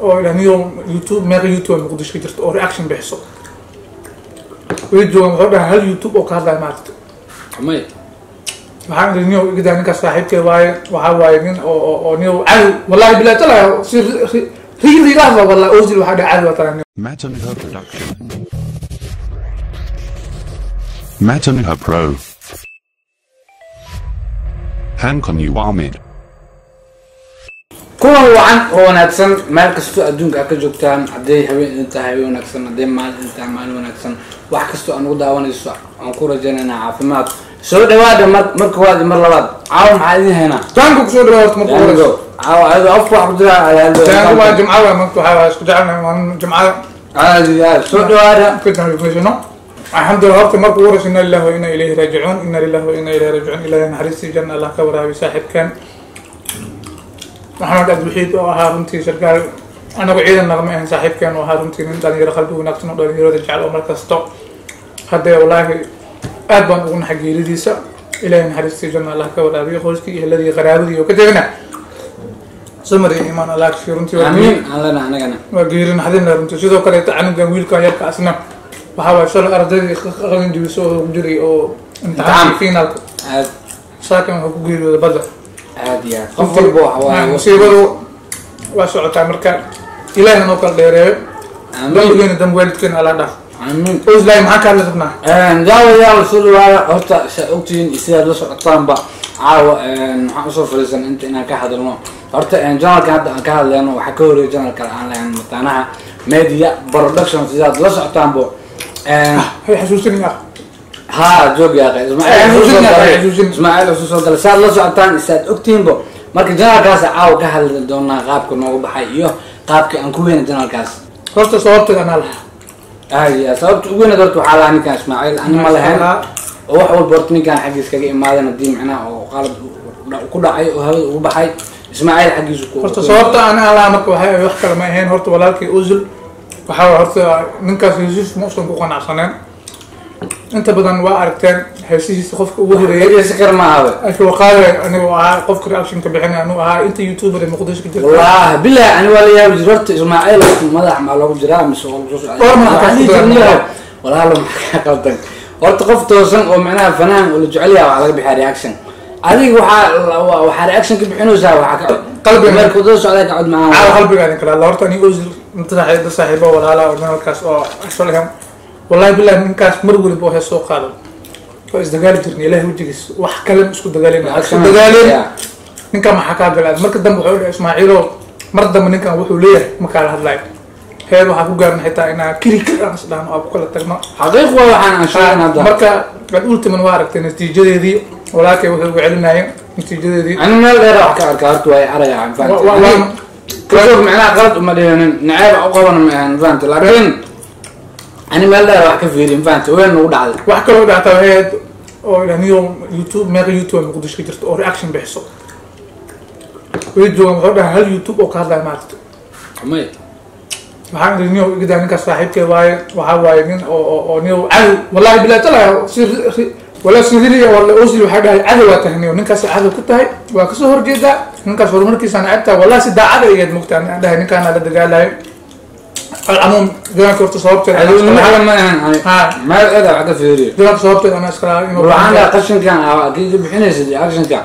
Oo ilahniyo YouTube, meeqa YouTube Muqdisho ka jirto oo reaction bixiso way joogaan. Wuxuu dhahay hal YouTube oo ka hadlaya maaragta. May. Waxaan idhi niyow igdaa ninkaas saaxiibkee waaye, waxaa waaye nin oo niyow cadow, wallahi bilahi tala si really ila hadla, wallahi Ozil waxaa dhahay cadow waa tala. Matanha Production. Matanha Pro. Hankon Ahmed. Kuwan wacan oo wanaagsan meel kastoo adduunka aad ka joogtaan, hadday habeen idin tahay habeen wanaagsan, hadday maalin idin tahay maalin wanaagsan, wax kastoo aan ugu daawanayso aan ku rajaynaynaa caafimaad. Soo dhawaada mar mar koowaad iyo mar labaad. Caawa maxaa idin haynaa? Taanku kusoo dhawaa horta marka hore. Tango. Caawa ayadoo afku wax ku jira. Taanku waa jimcada marka, waxaa waaye isku jecelnahay maalin jimcada. Caadi aad soo dhawaada. Kadambisno alxamdulillah. Horta marka ugu horeysa, inna lillahi wa inna ilayhi raajicuun, inna lillahi wa inna ilayhi raajicuun. Ilaahay naxariistii janna Allah ka waraabiy saaxiibkan Maxamed Cabdiwaxiid oo ahaa runtii sarkaal, anagu ciidan nagama ahayn, saaxiibkeen oo ahaa runtii nin dhalinyaro qalbi wanaagsan oo dhalinyarada jecel oo mar kasto. Haddee wallaahi aad baan ugu naxay geeridiisa. Ilaahay naxariistii janna Allah ka waraabiyo, qoyskii iyo eheladii qaraabadii oo ka tegna samir iyo iimaan Allah ka siiyo runtii. Waa amiin aan leenahay anagana. Waa geeri naxdin leh runtii. Sidoo kaleeto canugan wiilkan yarka asna waxaa waaye shalay ardaydii qalin jabiso oo ku jiray oo imtixaankii finaalka aad saakan wuxuu ku geeriyooday badda. Aad iyo aad qof walba waxa waaye musiibadu waa socotaa, marka ilaahina noo kala dheereeyo. Amiin. Dambigeena dambi waalidkeena Allah dhaaf. Amiin. Oslay, maxaa ka hadli rabnaa? Daawayaal, soo dhawaada. Horta saa ogtihiin iyo sidaad la socotaanba, caawa waxaan usoo fadhiisan inta inaan ka hadalno. Horta channelkan hadda aan ka hadlayno waxaa ka horeeya channel kale aan lahayn, Mataanaha Media Production, sidaad la socotaanbo. Hay xasuusin ah. Ha joog yaa qay Ismaaciil. Xusuusin yaa qay, xusuusin. Ismaaciil wuxuu soo galay saad la socotaan saad ogtihiinbo. Marka channelkaas caawa ka hadli doonaa, qaabka noogu baxay iyo qaabka aan ku weyna channelkaas. Horta sababteeda anaa lahaa. Ay sababta ugu weynaad horta waxaa lahaa ninkan Ismaaciil, ani ma lahayn, oo wax walba horta ninkan xaggiis kaga imaadan. Haddii macnaha oo qalad ku dhacay oo hawada ugu baxay, Ismaaciil xaggiisu ku Horta sababta anaa lahaa marka waxay wax kale ma ahayn. Horta walaalkii Ozil waxaa waaye horta ninkaas hesiis ma usan ku qanacsaneen. Inta badan waa aragteen heesihiisa qofka ugu horeeyay dhegeysi kar ma ahabe. Ashuu qaaday anigu ahaa, qofka reactionka bixinay anuu ahaa inta YouTuber ee Muqdisho ka jirta. Wallaahi bilahi ani waa la yaabi jir. Horta Ismaaciil horta madax maa loogu jiraa mise waa lagu soo socday? War madax Waxaan dhihi kaa jirnay, walaalo maxaa kaa qaldan? Horta qof toosan oo macnaha fanaan oo la jecel yahay waxaa laga bixiyaa reaction. Adiga waxaa reaction ka bixinaysaa waxaa ka Qalbiga. Marka wadada socdaa ka cod caawa macaan. Qalbiga idin kala hadla. Horta aniga Ozil inta saaxiib dad saaxiibo walaala oo halkaas oo asalahan, wallahi billahi ninkaas mar waliba oo hees soo qaado waa isdagaali jirnay. Ilaahay wejigiis wax kale ma isku dagaalin, isku dagaalin. Ninkan maxaa kaa galay? Marka dambe wuxuu dhahay Ismaaciilo mar dambe ninkan wuxuu leeyahay ma kaala hadlayo. Heer waxaa ku gaarna xitaa inaa kiri kiri aan isdhahno aan ku kala tagno. Xaqiiq waa waxaan aan sheegin hadda. Marka ad ultiman waa aragtay natiijadeedii. Walaalkay wuxuu ugu celinayay natiijadeedii. Ani meel dheer wax ka arkaa horta waa araya aan fahamtay. Kasoo macnaha qalad uma dhihanin, naceeb u qabana ma ahan, fahamtay? Laakiin ani meel dheer wax ka fiirin, fahamtay, weyn nagu dhacday. Wax kaloo dhactaa waxay ahayd oo ilahniyo YouTube, meeqa YouTube Muqdisho ka jirto oo reaction bixiso way joogaan. Wuxuu dhahay hal YouTube oo ka hadlaya maaragta. May. Waxaan idhi niyow igdaa ninkaas saaxiibkee waaye, waxaa waaye nin oo niyow cadow, wallahi bilahi tala si wala sidiri wala Ozil waxaa dhahay cadow waa tahay niyow, ninkaas cadow ku tahay, waa kasoo horjeedaa ninkaas, horumarkiisaan necebtahay. Wallahi si daacada igeed mugtaa aan dhahay ninkaana la dagaalayo. Alcamuum channelka horta sababteeda cadownimo kale ma ahan ani. Ha. Meel dheer wax ka fiiriyo. Channelka sababteeda anaa iska lahaa inuu waxaan dhahaa qashinkan aa kii ka bixinaysid reactionka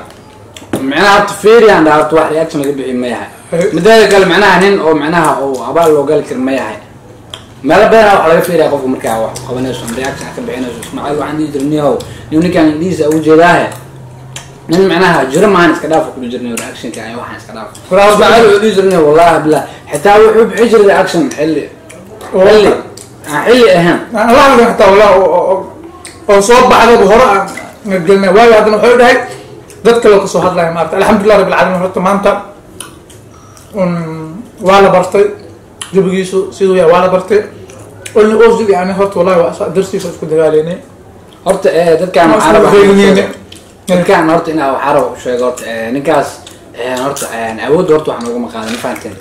macnaha horta fiiriyaan dhahaa, horta wax reaction laga bixiy ma yahay. Mideeda kale macnaha nin oo macnaha oo abaal loo gali karo ma yahay. Meelo badanaa wax laga fiiriyaa qofka markaa wax qabanayso ama reaction ka bixinayso. Ismaaciil waxaan dhihi jiray nihow nin ninkaan indhihiisa ugu jeedaahe, nin macnaha jiro maahan, iska dhaaf ku jirnay reactionka ay waxaan iska dhaaf. Ismaaciil wuxuu dhihi jirnay wallahi billah xitaa wuxuu bixi jiray reaction xilli xilli aan xilli ahayn. Aan la hadlin xitaa wallah oo soo baxdaba hore aan gelnay waayo. Haddana wuxuu dhahay dad kaloo kasoo hadlaya maarata. Alxamdulilah rabbil caalamiin. Horta maanta waa la bartay jabigiisu siduu yahay, waa la bartay olna Ozil. Yani horta wallahi waa darsiisa isku dagaaleynay. Horta dadkaan Waa waxaa isku rabaa feelinayna. Dadkaan horta inaa waxaa raba u sheego horta ninkaas horta awoodda horta wax noogama qaadanin, ma fahanteen?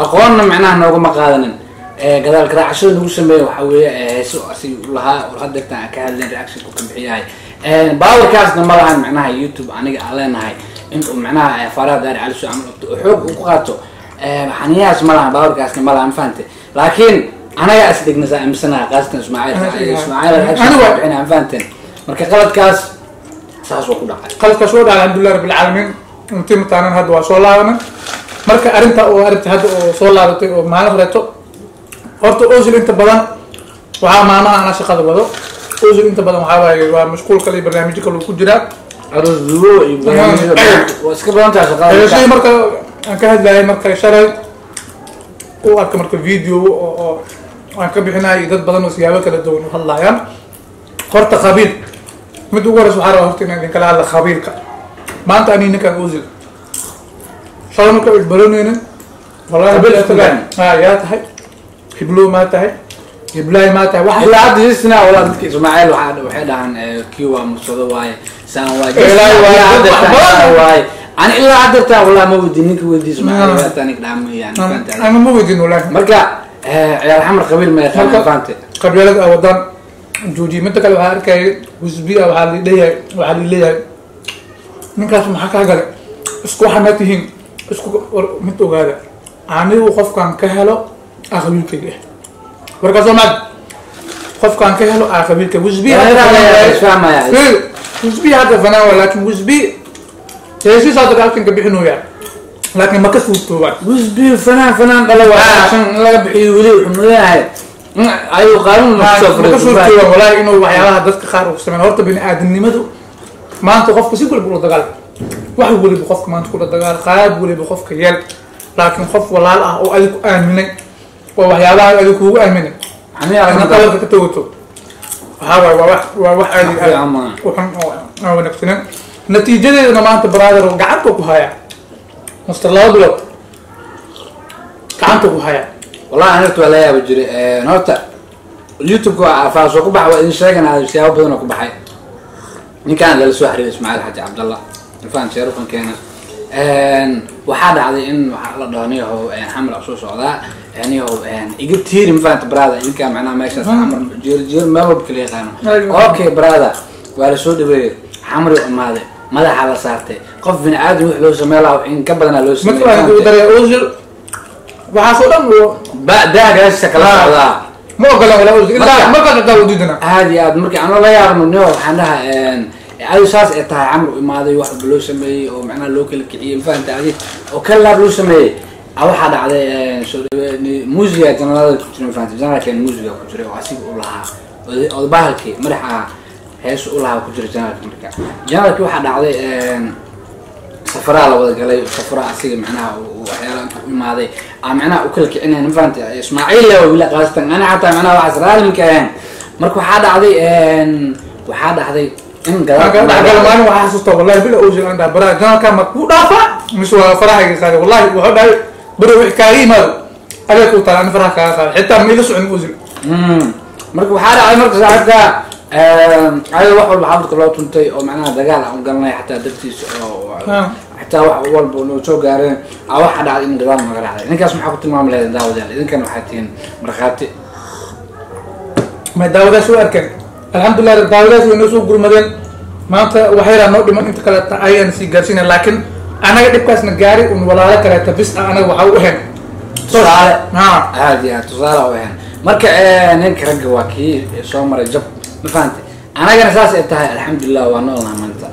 Aqoonna macnaha noogama qaadanin. Gadaal garaacashada lagu sameeyo waxaa weeye heeso asig u lahaa oo hadda dadkaan aan ka hadlayn reaction ku ka bixiyahay. Powerkaasna ma lahan macnaha YouTube aniga aan leenahay in uu macnaha Faaraha Daari Cali soo camal oo xoog uu ku qaato. Xaniyahaas ma lahan, baawarkaasna ma lahan, fahante. Laakiin anaga is dhignasa aaminsanaha, qaasatan Ismaaciil. Ismaaciil bixinaa, fahanteen. Marka qaladkaas saas waa ku dhacay. Qaladkaas waa dhacay, alxamdulilah rabbil caalamiin. Intii mataanan hadda waa soo laabanay. Marka arrinta oo arrinta hadda oo soo laabatay oo maalin horeeto, horta Ozil inta badan waxaa maalmaha anaa shaqada wado. Ozil inta badan waxaa waaye waa mashquul kale iyo barnaamijyo kale uu ku jiraa. Aroos duwo iyo barnaamijyo waa iska badan tahay shaqada. Shay marka aan ka hadlayay, marka shalay uu arka marka video oo aan ka bixinayo iyo dad badan oo siyaabo kala duwan u hadlayaan. Horta qabiil mid ugu horeysa waxaa rabaa horta inaan idinkala hadla qabiilka. Maanta ani ninkan Ozil shalay marka isbaranaynin, wallahi Qabiil isku ha yaa tahay, hiblow maa tahay, hiblaay maa tahay, waxa ilaa hadda jisna walaa dadka Ismaaciil waxay dhahaan kii waa mursado waaye, saan waaye, Ilaa waaye, ilaa dad wax hadda badan. Waaye ani ilaa hadda taa walaa ma weydiin, ninka weydiin Ismaaciil waa taa ninka dhaama yani, fahanta. Ana ma weydin wallahi. Marka ciyaal xamar qabiil ma yaqaan, fahante. Qabyaalada a wadaan joojiye. Midda kale waxaa arkayay husbiya, waxaa lileeyahay ninkaas maxaa kaa galay, isku waxa ma tihiin, isku war. Mid ogaada, anigu qofkaan ka helo aa qabiilkayga ah. Warkaas oo maad qofkaan ka helo aa qabiilkayga husbiya. Isfahmaya. Husbiya hadda fanaan waa, laakiin husbi heesiis hadda reaction ka bixinooya, laakiin ma ka suurtoobaan. Wisbi fanaan dhala waa action in laga bixiyo weli wuxuu mudan yahay ayuu qaanuun kusoo ma ka furay. suurtoobaan walaahi inuu waxyaabaha dadka qaar uu sameyn. Horta bini aadamnimadu maanta qofka si waliba ula dagaal, wax waliba qofka maanta kula dagaal, qaab waliba qofka yeel, laakiin qof walaal ah oo adig ku aaminay oo waxyaabaha adig kugu aaminay inaad qabalka ka tagoto, waxaa waaye waa wax aad iyo aad Fiican maaha. u xun oo aan wanaagsanen. Natiijadeedana maanta brother oo gacanta ku haya master 2 bilood gacanta ku haya. Wallahi ani horta waa la yaabi jiray. Horta YouTube-ka waa faasoo ku baxa, waa idin sheeganaa siyaabo badan oo ku baxay. Ninkaan lala soo xiriiray Ismaaciil Xaaji Cabdallah ifaan sheerukankeena, waxaa dhacday in waxaa la dhaho niyahow xamar soo socdaa, niyahow iga tiiri, ma fahanta brother, idinkaa macnaha meeshaas xamar jeer jeer meel walba kala yaqaano. Okay brother, waa la soo dhaweeyey, xamri imaaday, madaxa la saartay, qof bini aadam wix loo samey lahaa in ka badanaa loo mid sameeyey. waan kugu daray Ozil waxaasoo dhan uu ba daagaasha kala socdaa. Ma ogola walaa Ozil ilaa markaas hataa u diidana. Aad iyo aad markii anoo la yaabno niyo, waxaan dhaha adu saas ay tahay, camar u imaaday, wax walba loo sameeyey oo macnaha loo kala kiciyey, ma fahanta adi, oo kala laab loo sameeyey. Waxaa dhacday soo muusiga janalada ku jiray, ma fahanta, janalkan muusiga ku jiray oo asiga u lahaa oo bahalkii madax ahaa hees u lahaa ku jiray janalka. Marka janalkii waxaa dhacday safaraa la wada galay, safaraa asiga macnaha waxyaalaha inta u imaaday aa macnaha u kala kicinayn, ma fahanta, Ismaaciil la wila qaasatan ana xataa macnaha waxaas raali maka ahayn. Marka waxaa dhacday in gadaal dhexgala maalin waxaa xasuustaa wallahi bila Ozil aan dhaha baraa janalka ma ku dhaafa mise waa farahayga qaaday. Wallahi wuxuu dhahay beri wix kaaga yimaado adiga kuu taala, ani faraha kaaga qaaday, xitaa ma ila socon Ozil. Marka waxaa dhacday marka saaxiibka ayada wax walba xaafadka loo tuntay oo macnaha dagaal aan u galnay xataa dartiisa oo xataa wax walba noo soo gaareen, waxaa dhacday in gadaal naga dhacday. Ninkaas maxaa ku tilmaami lahayd daawadayaal? Idinkan waxaa tihiin markhaati. Ma daawadaas u arkeen, alxamdulilah daawadaas way noo soo gurmadeen. Maanta waxayraa noo dhiman inta kaleeta ayaan sii gaarsiina, laakiin anaga dhibkaasna gaari un walaalo kaleeta bis ah anaga waxaa u ahayn tusaale. Ha. Aad iyo aad tusaale u ahayn. Marka ninka ragga waa kii soo maray jab, ma fahantay? Anagana saas ay tahay, alxamdulilah waa noolnaha maanta.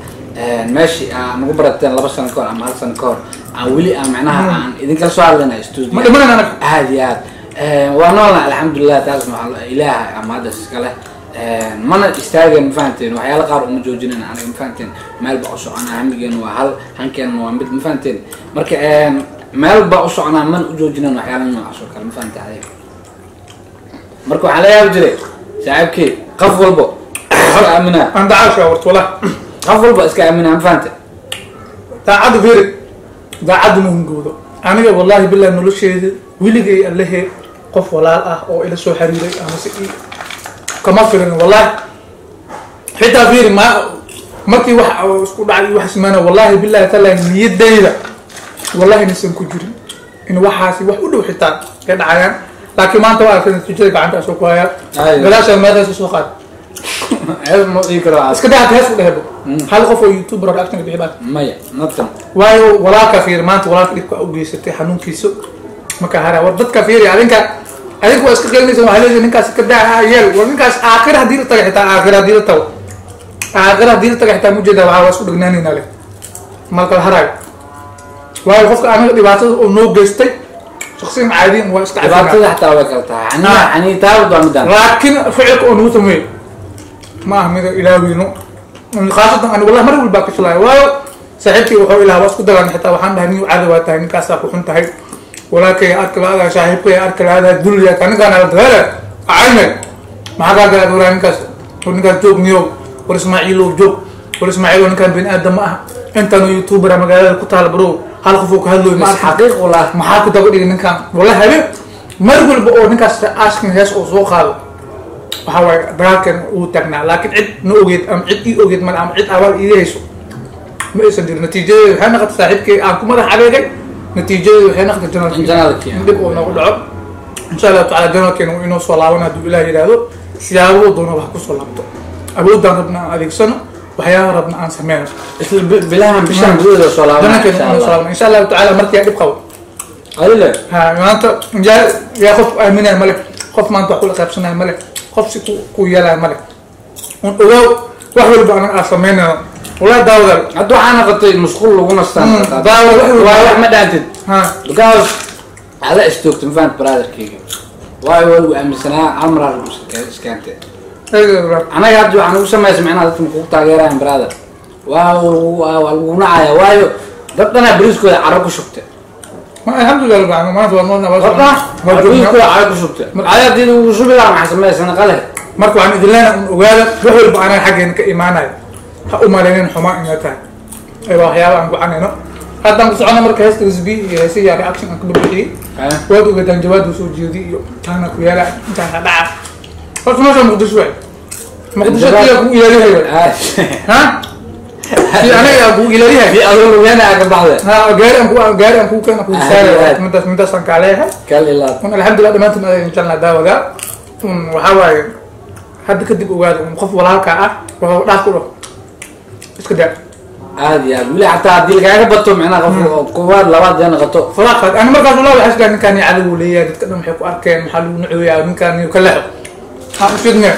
Meeshii aa nagu barateen 2 sano ka hor ama hal sano ka hor aan weli aan macnaha aan idinkala soo hadlayna studio. Ma dhimanan anaga. Aad iyo aad waa noolna, alxamdulilah. Taasna waxaa ilaaha ama haddas iska leh, mana istaageen, ma fahanteen? Waxyaala qaar uma joojinin anaga, ma fahanteen? Meel ba u soconaa, hamigeena waa hal, hankeena waa mid, ma fahanteen? Marka meel ba u soconaa, mana u joojinin waxyaala noocaas oo kale, ma fahante adiga? Marka waxaan la yaabi jiray saaxiibkii qof walbo iska aaminaa. Aan dacaasha horta wallahi. Qof walba iska aaminaa, ma fahante? Daacaddu fiiri, daacaddu ma hungowdo. Aniga wallahi billahi nolosheeda weligay allehe qof walaal ah oo ila soo xiriiray ama si kama firin wallahi. Xitaa fiiri, ma markii wax oo isku dhacay iyo wax ismaana, wallahi billahi taala niyadayda wallahi inaysan ku jirin in waxaasi wax u dhow xitaa ka dhacayaan, laakiin maanta waa arkay natiijada gacanta soo ku hayaa. Ay. Gadaashaan meeshaas soo qaad. Hees ma dhihi karo. Iska daa hees u dhehbo, hal qof oo youtuber oo reaction ka bixi baa. Maya, nothing. Waayo walaalka fiir, maanta walaalka dhibka u geysatay xanuunkiisa marka hara. War dadka fiiri, adinka waa iska qelinaysa. Waxaa leedahay ninkaas ka daa yeel. War ninkaas aakhira haddii la tago, xitaa aakhira haddii la tago, aakhira haddii la tago xitaa mujeeda waxaa waa isku dhegnaanayna leh malkala haraayo. Waayo qofka anaga dhibaatada oo noo geystay shaksiyan caadiyan waa iska cafinaa. Dhibaatada xataa way kala tahay. Xaniya xaniya taabad waa midaan. Laakiin ficilka oo nagu sameeyey ma aha mida ilaaweyno, khaasatan ani wallahi mar walbaa ka shalaya. Waayo saaxiibkii wuxuu ilaha waa isku dagaalnay, xitaa waxaan dhahay nin caadi waa tahay, ninkaasaa ku xun tahay, walaalkay arki la-adaa, saaxiibkay arki la-adaa, dulliya taa, ninkaan ala dagaala acayne, maxaa kaa gala waraa ninkaas? War ninkaas joog niyow, war Ismaaciilow joog, war Ismaaciilow, ninkaan bini aadam ma aha. Intaan youtubera magaalada ku taala bro, hal qof oo ka hadlooyo ma Is arkin. Xaqiiq wallah. Maxaa ku daba dhigay ninkaan? Wallahi habeen mar walba oo ninkaas asking hees oo soo qaado, waxaa waaye dagaalkan uu taagnaa. Laakiin cid na ogeed ama cid ii ogeed male ama cid abaal iiga hayso ma aysan jirin. Natiijadeedu waxay noqotay saaxiibkay aan ku madax adeegay, natiijadeedu waxay noqotay In janaalkii. in dhib uu noogu dhaco. Insha Allahu tacala janalkeena uu inoo soo laaban hadduu Ilaah yidhaahdo, siyaabaduu doono wax kusoo laabto, awoodaan rabna aan adeegsano, waxyaabaha rabna aan sameyno. Isla bilahan, bishan gudaheeda soo laabanaa. Janalkeena insha uu inoo soo Allah. laaban insha Allahu tacala markii aan dhib qabo. Adile. Ha, maanta yaa qof aaminaya male, qof maanta wax kula qaybsanaya male, qof si ku yeelaya male. Un ogaaw wax walba anaga aan sameynayno, wallahi daawadaal. Hadda waxaa noqotay musqul lagu nastaan. Daawa wax walba. Waa wax ma dhaantid. Ha. Because ada istoogta, ma fahant brotherkeyga? Waayo waa lagu aaminsanaa, hal maraa lagu iskaantay. Anaga hadda waxaan ugu samaysa micnaha dadka makugu taageerayan brother, waa lagu nacaya, waayo dad dhanaa beriiskooda carro ku shubtay. Ma alxamdulilah rabbil caalamiin, maanta waa noolna, waa Warda waa joognaa. Beriiskooda carro ku shubtay, ada haddii lagu shubi lahaa maxaa sameeya sanaqa leh? Marka waxaan idin leenahay un ogaada wax walba anaga xaggeena ka imaanayo, ha u malaynin xumaan inay tahay ee waa waxyaaba aan gocanayno. Haddaan ku socono marka heesta usb iyo heesihi reaction aan ka bixiyey, waad ogataan jawaabdu soo jeedi iyo taana ku yaala intaan ka dhaca. Horta meesha Muqdisho waay, Muqdisho tiya kugu ilaalihay waay, ha ti anaga kugu ilaalihay. Fi adoo lugeena ka baxde. Ha, gaari aan ku gaari aan kugu keena kugu saaraya. Aad. Midaasaan kaa leeyahay. Kal ilaad. Un alxamdulilah dhammaantiin adaa idin jalnaa daawadaa. Un waxaa waaye hadda kadib ogaada un qof walaalka ah wuxuu dhaaf ku dhaho iska daa. Aad iyo aad, weli xataa haddii lagaaga bato micnaha qof koowaad labaad dee noqoto. Faraaqaad ana markaas walaa waxaa isdhahay ninkaan cadow uu leeyahay, dadka dhan waxay ku arkeen maxaa lagu nacooyaa ninkaan ka leexo ha u fidne.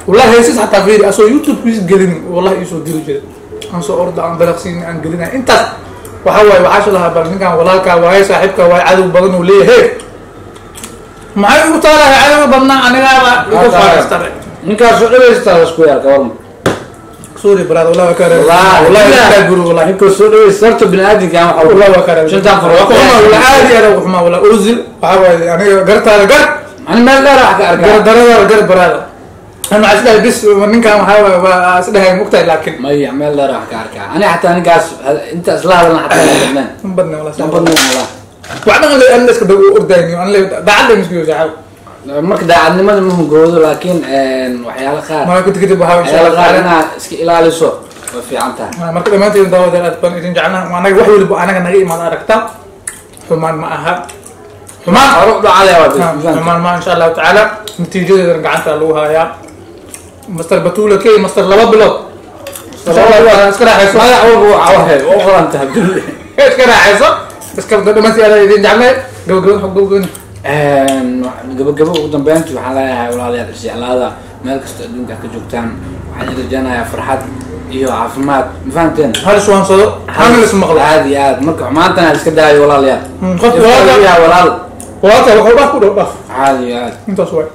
Wallahi heesas xataa fiiri asoo YouTube kiis gelinin, wallahi iisoo diri jiray, aan soo orda, aan dalaqsiin aan gelinay. Intaas waxaa waaye waxaa shalahaa bal ninkaan walaalkaa waaye, saaxiibkaa waaye, cadow badan uu leeyahay, maxay ugu taalahay cadowga badnaa anigaaba igu faaristare. Ninkaas soo dhawaysataa lasku yaal kawarma. Sorry brother, wallahi waa kaa wallahi waa kaa guru wallahi. Ninkaas soo dhawaysa horta biniaadamka waxa wallahi waa kaa shantaan far waa ku xumaa wallahi, aad iyo aad ugu xumaa wallahi. Ozil waxaa waaye aniga gartaada gar. Ani meel dheer wax ka arkaa. Gardaradaada gar brother, ana waxaa isdhahay bis ninkan waxaa waaye waa isdhahay mugtahay laakiin Maya, meel dheer wax ka arkaa. Ani xataa ninkaas inta isla hadalna xataa ma badnaan. Ma badna wallahi. Ma badnaan wallah. Waxna an iska daba ordayni an daacad miskiyo saaxiib. Marka daacadnimada ma hungoodo, laakiin waxyaalo qaar marka kadib waxaa insha waxyaalo Allah qaar tacaala inaad iska ilaaliso way fiican tahay. Marka dhammaanteen daawadeen aad baan idin jecelnahay. Anaga wax waliba anaga naga imaad aragta xumaan ma aha, xumaan Hore u dhacaya waa bes. Xumaan ma insha Allahu tacaala natiijadeedana gacanta lagu hayaa. Master Batula K, master 2 bilood insha Allah iska raaxayso. Magac walba waa cawahe waa u qoran tahay Abdulle. Iska raaxayso iska dhammaantiin aad idin jecelnahay. Gabagabada xog gabagabada. Gabagabo ugu dambeyntii waxaan leeyahay walaalayaal isjeclaada meel kasta adduunka ka joogtaan. Waxaan idin rajeynayaa farxad iyo caafimaad, ma fahamteen? Hal iswaansado hana la ismaqlo. Aad iyo aad, marka xumaantana ha iska daayo walaalayaal. Qof Ifka walaalka- yaa walaal. Walaalka wuxuu dhaaf ku dhow dhaaf. Aad iyo aad. Intaas waay.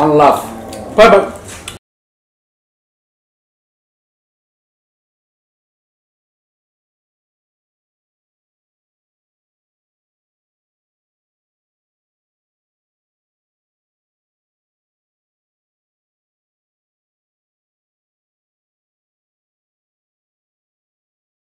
One love. Bye bye.